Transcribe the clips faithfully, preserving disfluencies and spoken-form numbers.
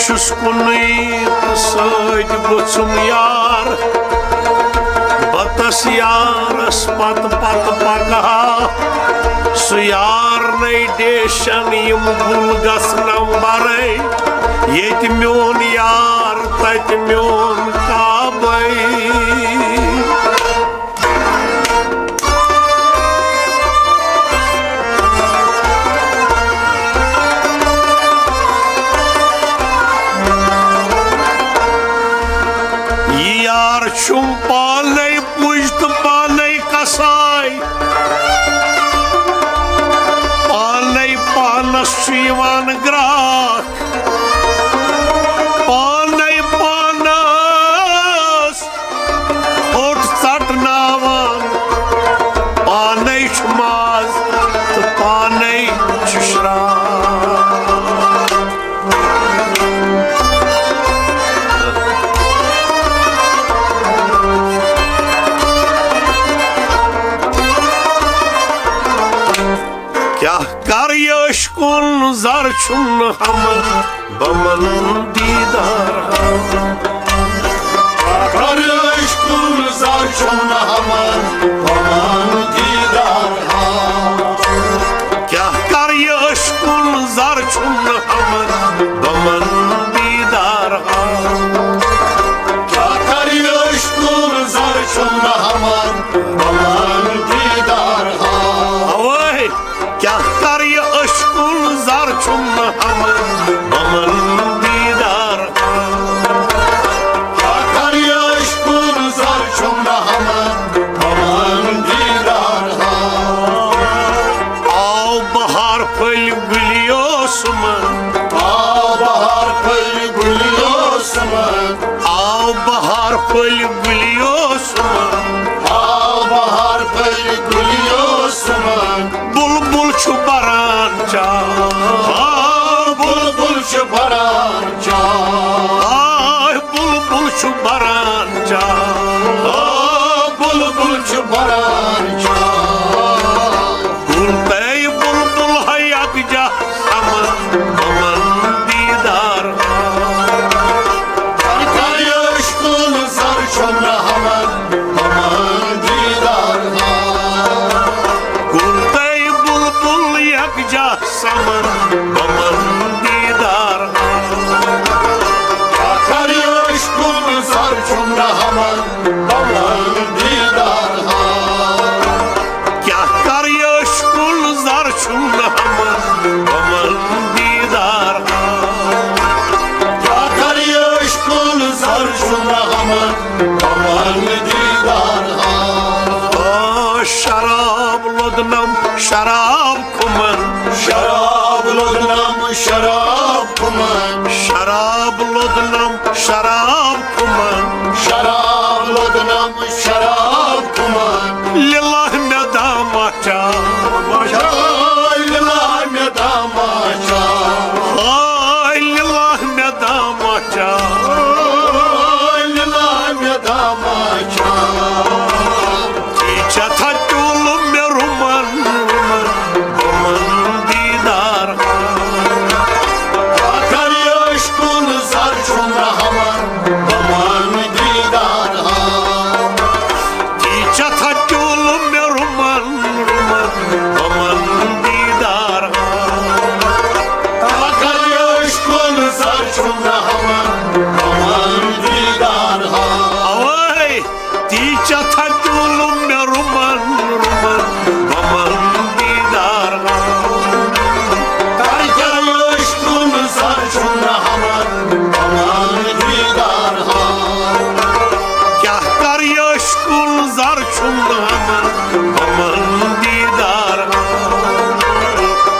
چھُس کُنُے تہٕ سۭتۍ گوٚژھُم یار۔ بہٕ تس یارس پتہٕ پتہٕ پکہٕ ہا۔ سُہ یار نے ڈیشن یِم گُل گژھنم برے۔ ییٚتہِ میون یار تتہِ میون کعبے۔ یہِ یار چھُم پانے پُج تہٕ پانے کساے۔ پانے پانس چھُ یِوان گراکھ۔ پانے پانس اوٚٹ ژٹناوان۔ پانے چھُ ماز تہٕ پانے چھُ شراب۔ کیٛاہ کر یہِ عشقُن زر چھُم نہٕ ہمن بمن دیٖدار ہاوان۔ کر یہِ عشقُن زر چھُم نہٕ ہمن بمن دیٖدار ہاوان۔ کیٛاہ کر یہِ عشقُن زر چھُم نہٕ ہمن بمن دیٖدار ہاوان۔ کیٛاہ کر یہِ عشقُن زر چھُم نہٕ ہمن بمن دیٖدار ہاوان۔ اوے۔ کیٛاہ کر یہِ عشقُن زر چھُم نہٕ ہمن بمن دیٖدار۔ کیٛاہ کر یہِ عشقُن زر چھُم نہٕ ہمن بمن دیٖدار۔ آو بہار پھٔلۍ گُلۍ اوسُمن۔ آو بہار پھٔلۍ گُلۍ اوسُمن۔ آو بہار پھٔلۍ گُلۍ اوسُمن۔ آو بہار پھٔلۍ گُلۍ اوسُمن۔ بُلبُل چھُ بَران چاو۔ آ، بُلبُل چھُ بَران چاو۔ آ، بُلبُل چھُ بَران چاو۔ آ، بُلبُل چھُ بَران چاو۔ گُل تہٕ بُلبُل ہا یکجا، ہمن بمن دیٖدار۔ کر یہِ عشقُن زر چھُم نہٕ ہمن بمن دیٖدار۔ گُل تہٕ بُلبُل یکجا سمن بمن دیٖدار۔ کر یہِ عشقُن زر چھُم نہٕ ہمن بمن دیٖدار۔ کیٛاہ کر یہِ عشقُن زر چھُم نہٕ ہمن بمن دیٖدار۔ کیٛاہ کر یہِ عشقُن زر چھُم نہٕ ہمن بمن دیٖدار۔ آ، شراب لوٚدنم شراب کھُمن۔ شراب لوٚدنم شراب کھُمن۔ شراب لوٚدنم شراب کھُمن۔ شراب لوٚدنم شراب کھُمن۔ لِلہ مےٚ دامہ چاو۔ ہاے لِلہ مےٚ دامہ چاو۔ ہاے لِلہ مےٚ دامہ چاو۔ ہاے لِلہ مےٚ دامہ چاو۔ ژےٚ تھا ٹوٗلہٕ مےٚ رُمن، رُمن، رُمن دیٖدار۔ کر یہِ عشقُن زر چھُم نہٕ ہمن بمن دیٖدار۔ ژےٚ تھا ٹوٗلہٕ مےٚ رُمن، رُمن، رُمن دیٖدار۔ کر یہِ عشقُن زر چھُم نہٕ ہمن بمن دیٖدار۔ اوے۔ تی ژےٚ تھا ٹوٗلہٕ مےٚ رُمن، رُمن، بمن دیٖدار۔ کر یہِ عشقُن زر چھُم نہٕ ہمن بمن دیٖدار۔ کیٛاہ کر یہِ عشقُن زر چھُم نہٕ ہمن بمن دیٖدار۔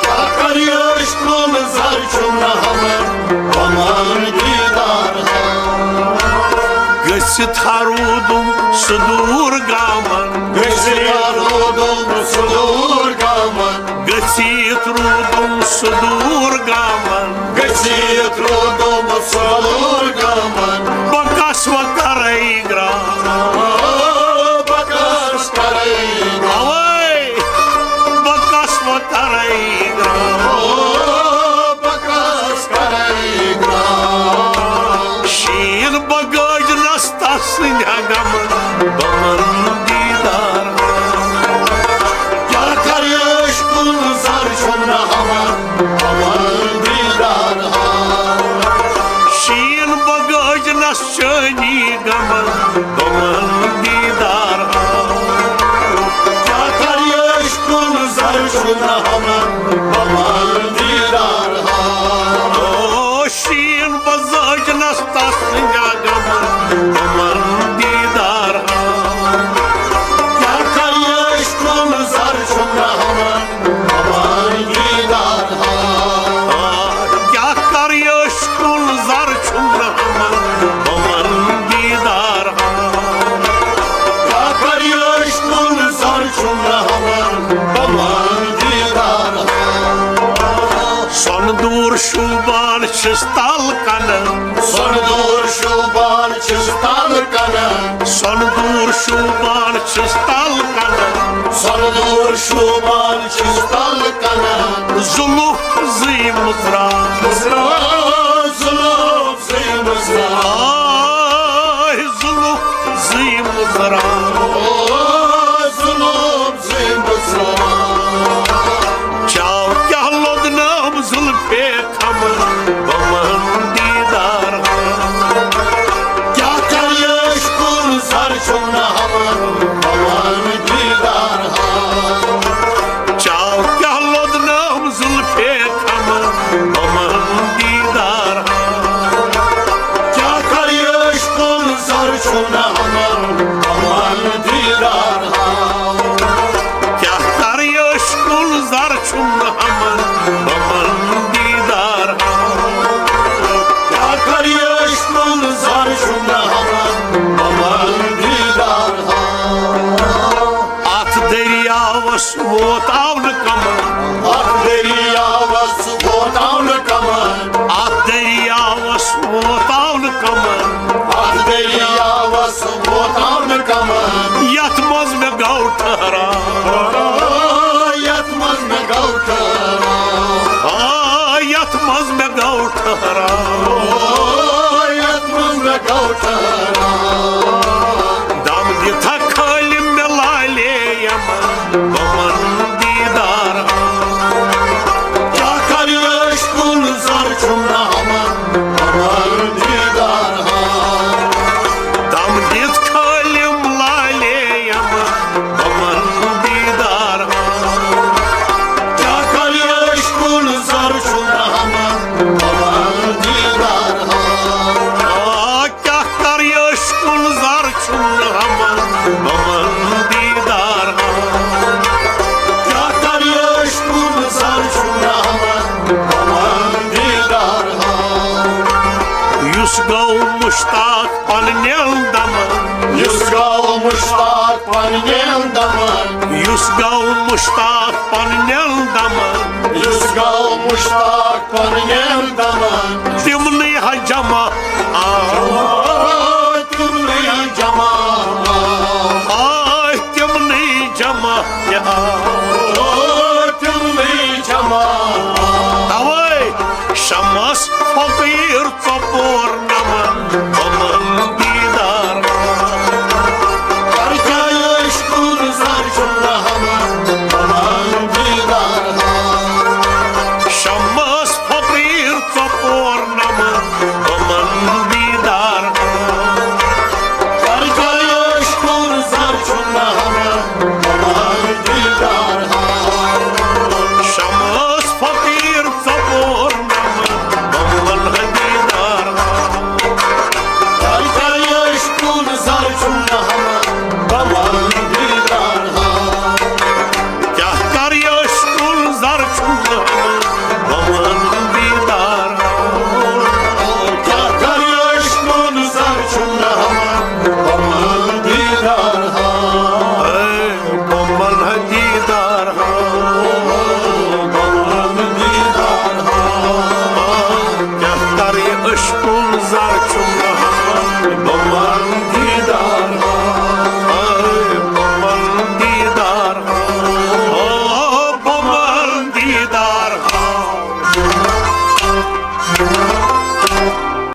کیٛاہ کر یہِ عشقُن زر چھُم نہٕ ہمن بمن دیٖدار۔ گٔژھِتھ ہا روٗدُم سُہ دوٗر گامن۔ گٔژھِتھ ہا روٗدُم سُہ دوٗر گامن۔ گٔژھِتھ روٗدُم سُہ دوٗر گامن۔ گٔژھِتھ روٗدُم سُہ دوٗر گامن۔ بہٕ کس وۄنۍ کرے گرٛام۔ بہٕ کس کرے گرٛام۔ اوے، بہٕ کس وۄنۍ کرے گرٛام۔ بہٕ کس کرے گرٛام۔ چٲنی غمن غمن دیٖدار ہاو۔ کیٛاہ کَرٕ یہِ عشقُن زَر چھُنہٕ ہَمن غمن دیٖدار ہاو۔ او شیٖن بہٕ زٲجنَس تَس سٕنٛدِ غمن غمن دیٖدار ہاو۔ کیٛاہ کَرٕ یہِ عشقُن زَر چھُنہٕ ہَمن غمن دیٖدار ہاو۔ آ، کیٛاہ کَرٕ یہِ عشقُن زَر چھُنہٕ ہَمن غمن دیٖدار ہاو۔ کیٛاہ کَرٕ یہِ عشقُن زَر چھُنہٕ ہَمن غمن دیٖدار ہاو۔ سۄنہٕ دوٗر شوٗبان چھِس تَل کَنن۔ سۄنہٕ دوٗر شوٗبان چھِس تَل کَنن۔ سۄنہٕ دوٗر شوٗبان چھِس تَل کَنن۔ سۄنہٕ دوٗر شوٗبان چھِس تَل کَنن۔ زُلُف زٕے مُژراو۔ مُژراو زُلُف زٕے مُژراو۔ آے زُلُف زٕے مُژراو۔ او زُلُف زٕے مُژراو۔ چاو کیٛاہ لوٚدنٲم زُلفے خمر بمن دیٖدار ہاو۔ کیٛاہ کَرٕ یہِ عشقُن زَر چھُنہٕ ہَمن بمن دیٖدار ہاو۔ چاو کیٛاہ لوٚدنٲم زُلفے خمر بمن دیٖدار ہاو۔ کیٛاہ کَرٕ یہِ عشقُن زَر چھُنہٕ ہَمن بمن دیٖدار ہاو۔ کیٛاہ کَرٕ یہِ عشقُن زَر چھُنہٕ ہَمن بمن دیٖدار ہاو۔ کیٛاہ کَرٕ یہِ عشقُن زَر چھُنہٕ ہَمن بمن دیٖدار ہاو۔ اَتھ دٔریاوَس ووت آو نہٕ کَمَن۔ اَتھ دٔریاوَس ووت آو نہٕ کَمَن۔ اَتھ دٔریاوَس ووت آو نہٕ کَمَن۔ اَتھ دٔریاوَس ووت آو نہٕ کَمَن۔ یَتھ منٛز مےٚ گوٚو ٹھہراو۔ یَتھ منٛز مےٚ گوٚو ٹھہراو۔ آ، یَتھ منٛز مےٚ گوٚو ٹھہراو۔ یَتھ منٛز مےٚ گوٚو ٹھہراو۔ دم دِتھا خٲلِم مےٚ لالے یمن بمن دیٖدار ہاو۔ کیٛاہ کَرٕ عشقُن زَر چھُنہٕ ہَمن بمن دیٖدار ہاو۔ دم دِتھ خٲلِم لالے یمن بمن دیٖدار ہاو۔ کیٛاہ کَرٕ عشقُن زَر چھُنہٕ ہَمن بمن دیٖدار ہاو۔ آ، کیٛاہ کَرٕ عشقُن زَر چھُنہٕ ہَمن بمن دیٖدار ہاو۔ کیٛاہ کَرٕ عشقُن زَر چھُنہٕ ہَمن بمن دیٖدار ہاو۔ یُس گوٚو مُشتاق پننٮ۪ن دمن۔ یُس گوٚو مُشتاق پننٮ۪ن دمن۔ یُس گوٚو مُشتاق پننٮ۪ن دمن۔ یُس گوٚو مُشتاق پننٮ۪ن دمن۔ تِمنٕے ہا جمع آو۔ تِمنٕے ہا جمع آو۔ آے تِمنٕے جمع تہِ آو۔ تِمنٕے جمع آو۔ توے شمس فقیٖر ژۄپو